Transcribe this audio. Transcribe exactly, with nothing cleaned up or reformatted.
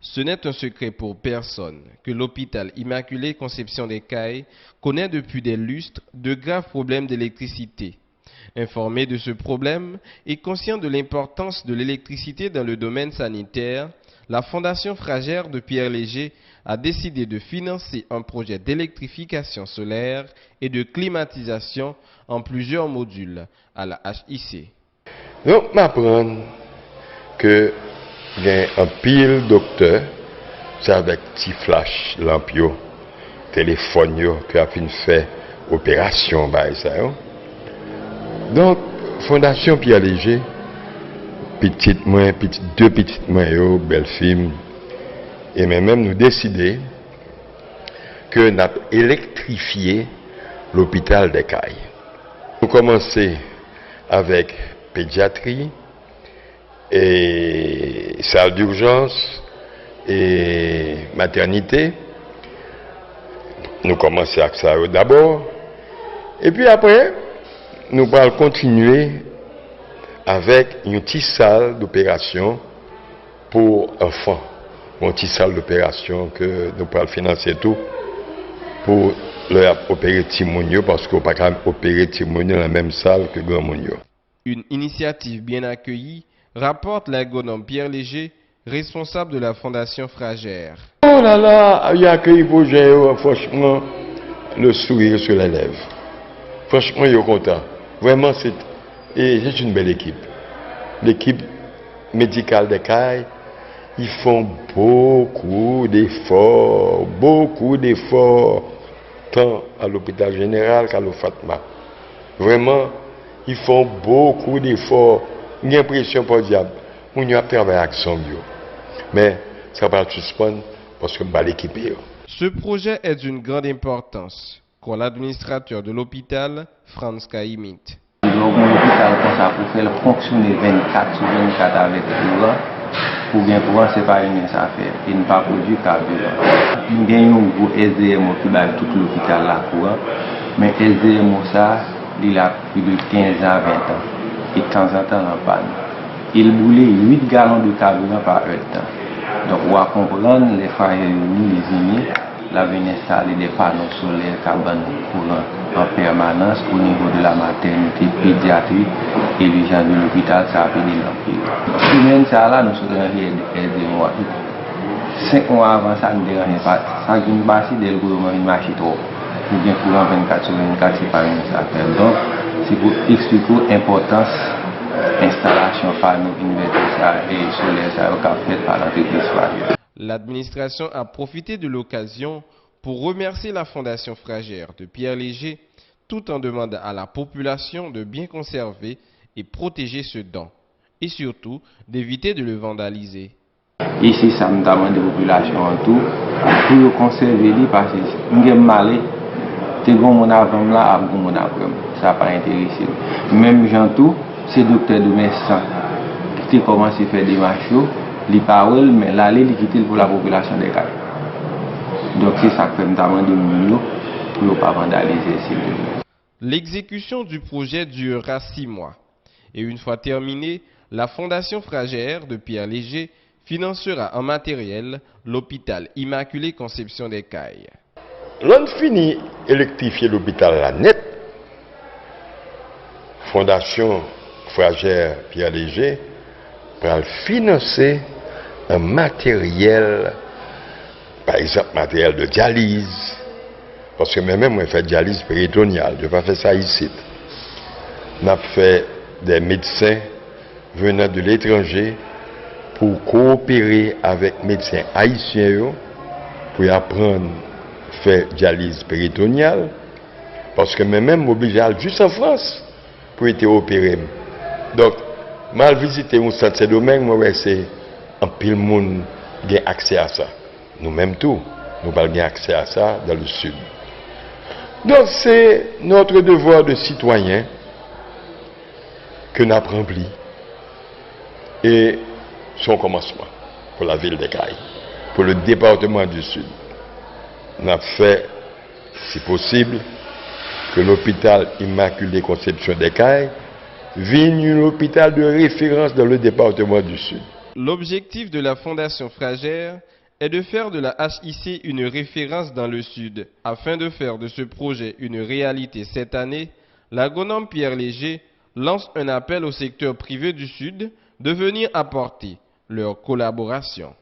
Ce n'est un secret pour personne que l'hôpital Immaculée Conception des Cayes connaît depuis des lustres de graves problèmes d'électricité. Informé de ce problème et conscient de l'importance de l'électricité dans le domaine sanitaire, la Fondation Fragère de Pierre Léger a décidé de financer un projet d'électrification solaire et de climatisation en plusieurs modules à la H I C. Donk, m aprann ke gen anpil doktè, se avèk ti flach lanp yo, telefòn yo, ke y ap fin fè operasyon, bagay sa yo. Donk, Fondasyon Pierre Léger, pitit mwen, pitit, de pitit mwen yo, bèlfi m, e mwen menm, nou deside ke n ap elektrifye lopital Dèkay. Nou kòmanse avèk pedyatri, e sal dijans, e matènite. Nou kòmanse ak sa yo dabò. Epi apre, nou pral kontinye avèk yon ti sal doperasyon pou anfan. Yon ti sal doperasyon ke nou pral finanse tou pou lè y ap opere timoun yo, paske w pa ka opere timoun yo nan menm sal ke granmoun yo. Une initiative bien accueillie, rapporte l'ergonome Pierre Léger, responsable de la Fondation Fragère. Oh là là, yo akeyi pwojè yo, franchman, le sourire sur les lèvres. Franchman, yo kontan. Vrèman, se, e, c'est une belle équipe. L'équipe médicale de Kay, ils font beaucoup d'efforts, beaucoup d'efforts, tant à l'hôpital général qu'à l'OFATMA. Vraiment, ils font beaucoup d'efforts. M gen enpresyon, podyab, moun yo ap travay ak zong yo. Men, sa pral sispann paske m pral ekipe yo. Ce projet est d'une grande importance, croit l'administrateur de l'hôpital, Franz Kayimit. Lè w gen yon lopital konsa pou fè l fonksyone vennkat sou vennkat avèk kouran, pou gen kouran, se pa yon mens afè, e n pa pwodui kabiran. Nou gen yon gwo S D M O ki bay tout lopital la kouran, men S D M O sa, li la plis de kenz a ven tan, e tanzantan l an pàn. E l boule uit galon de kabiran pa èdtan. Donk, w a konprann lè Fragère yo ni izine, l ap vin enstale de pano solè k ap ban nou kouran an pèmanans o nivo de la matènite, pedyatri e lijans de lopital, sa ap ede l anpil. Semèn sa a la, nou sot ranje S D M O a tou. Senk mwa avan sa, nou te ranje pa, sa k vin pase, dèyè l kouran vin mache twò. Nou gen kouran vennkat sou vennkat, se pa yon mens afè. Donk, se pou eksplike w enpòtans enstalasyon pano envètè sa e solè sa yo k ap fèt pa lantrepriz Fragère. L'administration a profité de l'occasion pour remercier la Fondation Fragère de Pierre Léger, tout en demandant à la population de bien conserver et protéger ce don, et surtout d'éviter de le vandaliser. E se sa m ta mande popilasyon an tou, pou yo konsève li, paske m gen m ale, te gen moun avan m la, ap gen moun apre m. Sa pa enterese m. Menm jan tou, se doktè Domèsan ki te kòmanse fè demach yo, li pa wè l, men l ale, li kite l pou lapopilasyon Dèkay. Donk, se sa k fè m ta mande moun yo pou yo pa vandalize, silvouplè. L'exécution du projet durera six mois. Et une fois terminée, la Fondation Fragère de Pierre Léger financera en matériel l'hôpital Immaculée Conception des Cayes. Lè n fini elektrifye lopital la nèt, Fondasyon Fragère Pierre Léger pral finanse an materyèl, pa egzanp, materyèl de dyaliz, paske mwen menm, mwen fè dyaliz peritonyal, yo pa fè sa isit. N ap fè de medsen venant de l'étranger pou kowopere avèk medsen ayisyen yo, pou y aprann fè dyaliz peritonyal, paske mwen menm, m oblije al jis an Frans pou yo te opere m. Donk, m al vizite yon sant Sendomeng, mwen wè se anpil moun gen aksè a sa. Nou menm tou, nou pral gen aksè a sa dans le sud. Donk, se notre devoir de citoyen ke n ap ranpli. E se yon kòmansman pou lavil de Kay, pou le département du Sud. N ap fè, si posib, ke lopital Immaculée Conception de Kay vin yon lopital de référence dans le département du Sud. L'objectif de la Fondation Frager est de faire de la H I C une référence dans le Sud. Afin de faire de ce projet une réalité cette année, l'agronome Pierre Léger lance un appel au secteur privé du Sud de venir apporter leur collaboration.